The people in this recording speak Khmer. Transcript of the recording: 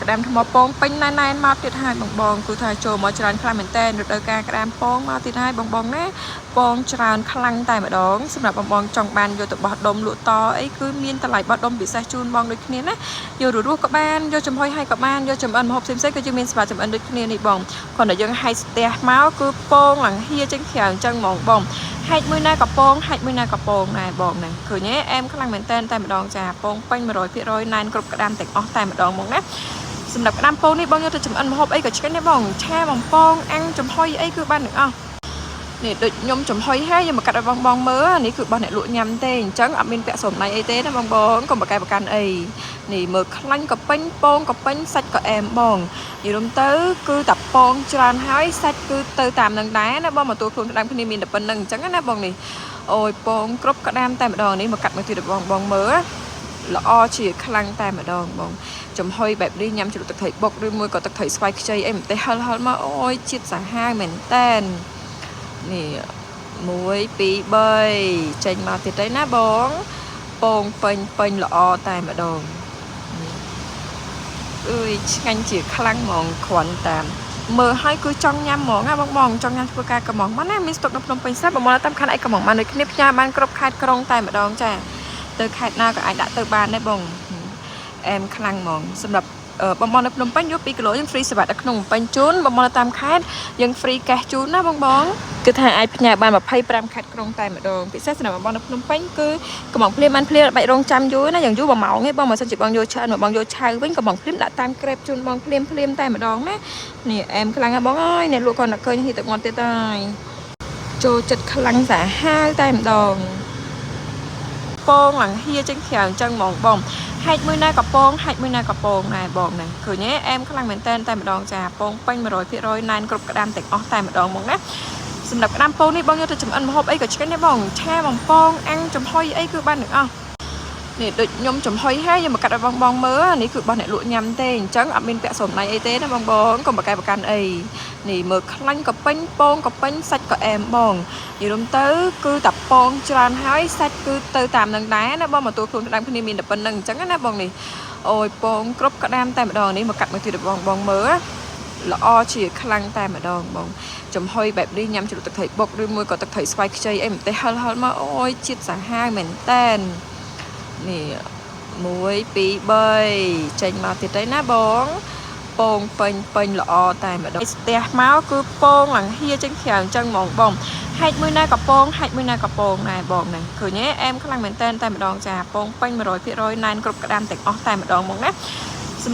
ក្តាមថ្មពងពេញណែនណែនមកទៀតហើយបងបងគឺថាចូលមកច្រើនខ្លាំងមែនតើរដូវកាលក្តាមពងមកទៀតហើយបងបងណាពងច្រើនខ្លាំងតែម្ដងសម្រាប់បងបងចង់បានយកទៅបោះដុំលក់តអីគឺមានតម្លៃបោះដុំពិសេសជូនបងដូចគ្នាណាយកររស់ក៏បានយកចំហុយឲ្យក៏បានយកចំអិនម្ហូបផ្សេងៗក៏យើងមានសេវាចំអិនដូចគ្នានេះបងគ្រាន់តែយើងហែកស្ទះមកគឺពងឡើងហៀចេញក្រៅអញ្ចឹងហ្មងបងហែកមួយណាក៏ពងហែកមួយណាក៏ពងដែរបងណាឃើញទេអែមខ្លាំងមែនតើតែម្ដងចាពងពេញ100%ណែនគ្រប់ក្តាមទាំងអស់តែម្ដងហ្មងណាសម្រាប់ក្តាមពងនេះបងយកទៅចម្អិនម្ហូបអីក៏ឆ្ងាញ់ដែរបងឆាបំពងអាំងចំហុយអីគឺបានទាំងអស់នេះដូចខ្ញុំចំហុយហើយខ្ញុំមកកាត់ឲ្យបងបងមើលនេះគឺរបស់អ្នកលក់ញ៉ាំទេអញ្ចឹងអត់មានពាក់ស្រោមដៃអីទេណាបងបងកុំប្រកែប្រកាន់អីនេះមើលខ្លាញ់ក៏ពេញពងក៏ពេញសាច់ក៏អែមបងនិយាយរួមទៅគឺតាពងច្រើនហើយសាច់គឺទៅតាមនឹងដែរណាបងមកទួលខ្លួនក្តាមគ្នាមានតែប៉ុណ្្នឹងអញ្ចឹងណាបងនេះអូយពងគ្រប់ក្តាមតែម្ដងនេះមកកាត់មកទៀតបងបងមើលល្អជាខ្លាំងតែម្ដងបងចំហុយបែបនេះញ៉ាំជ្រក់ទឹកត្រីបុកឬមួយក៏ទឹកត្រីស្វាយខ្ចីអីម្ទេសហិលហិលមកអូយជាតិសាហាវមែនតែននេះ1 2 3ចេញមកទៀតទៅណាបងពងពេញពេញល្អតែម្ដងអើយឆ្ងាញ់ជាខ្លាំងហ្មងគ្រាន់តាមមើលហើយគឺចង់ញ៉ាំហ្មងណាបងបងចង់ញ៉ាំធ្វើការកំងមកណាមានស្តុកនៅភ្នំពេញស្រាប់បងមកតាមខណ្ឌអីកំងបានដូចគ្នាផ្ញើបានគ្រប់ខេត្តក្រុងតែម្ដងចាទៅខេត្តណាក៏អាចដាក់ទៅបានដែរបងអែមខ្លាំងហ្មងសម្រាប់បងបងនៅភ្នំពេញយក2គីឡូយើង free សេវាដល់ក្នុងភ្នំពេញជូនបងបងនៅតាមខេត្តយើង free កេះជូនណាបងបងគឺថាអាចផ្ញើបាន25ខេត្តក្រុងតែម្ដងពិសេសសម្រាប់បងបងនៅភ្នំពេញគឺកំងភ្លាមបានភ្លាមបាច់រងចាំយូរណាយ៉ាងយូរ1ម៉ោងទេបងបើសិនជាបងយកច្រើនបងយកឆៅវិញកំងភ្លាមដាក់តាមក្រេបជូនបងភ្លាមភ្លាមតែម្ដងណានេះអែមខ្លាំងណាស់បងអើយអ្នកលក់គាត់តែឃើញហីទឹកមាត់ទៀតហើយចូលចិត្តខ្លាំងសាហាវតែម្ដងពងឡើងហៀចេញក្រៅអញ្ចឹងហ្មងបងហែកមួយណាក៏ពងហែកមួយណាក៏ពងដែរបងណាឃើញទេអែមខ្លាំងមែនតែនតែម្ដងចាពងពេញ100%ណែនគ្រប់ក្តាមទាំងអស់តែម្ដងហ្មងណាសម្រាប់ក្តាមពងនេះបងយកទៅចម្អិនម្ហូបអីក៏ឆ្ងាញ់ដែរបងឆាបំពងអាំងចំហុយអីគឺបានទាំងអស់នេះដូចខ្ញុំចំហុយហើយខ្ញុំមកកាត់ឲ្យបងបងមើលនេះគឺរបស់អ្នកលក់ញ៉ាំទេអញ្ចឹងអត់មានពាក់ស្រោមដៃអីទេណាបងបងកុំប្រកែប្រកាន់អីនេះមើលខ្លាញ់ក៏ពេញពងក៏ពេញសាច់ក៏អែមបងនិយាយរួមទៅគឺតាពងច្រើនហើយសាច់គឺទៅតាមនឹងដែរណាបងមកទួលខ្លួនក្តាមគ្នាមានតែប៉ុណ្្នឹងអញ្ចឹងណាបងនេះអូយពងគ្រប់ក្តាមតែម្ដងនេះមកកាត់មកទៀតបងបងមើលល្អជាខ្លាំងតែម្ដងបងចំហុយបែបនេះញ៉ាំជ្រក់ទឹកត្រីបុកឬមួយក៏ទឹកត្រីស្វាយខ្ចីអីម្ទេសហិលហិលមកអូយជាតិសាហាវមែនតែននេះ1 2 3ចេញមកទៀតទៅណាបងពងពេញពេញល្អតែម្ដងស្ទះមកគឺពងឡើងហៀចេញក្រៅអញ្ចឹងហ្មងបងហែកមួយណាក៏ពងហែកមួយណាក៏ពងដែរបងណាឃើញទេអែមខ្លាំងមែនតែនតែម្ដងចាពងពេញ100%ណែនគ្រប់ក្តាមទាំងអស់តែម្ដងហ្មងណា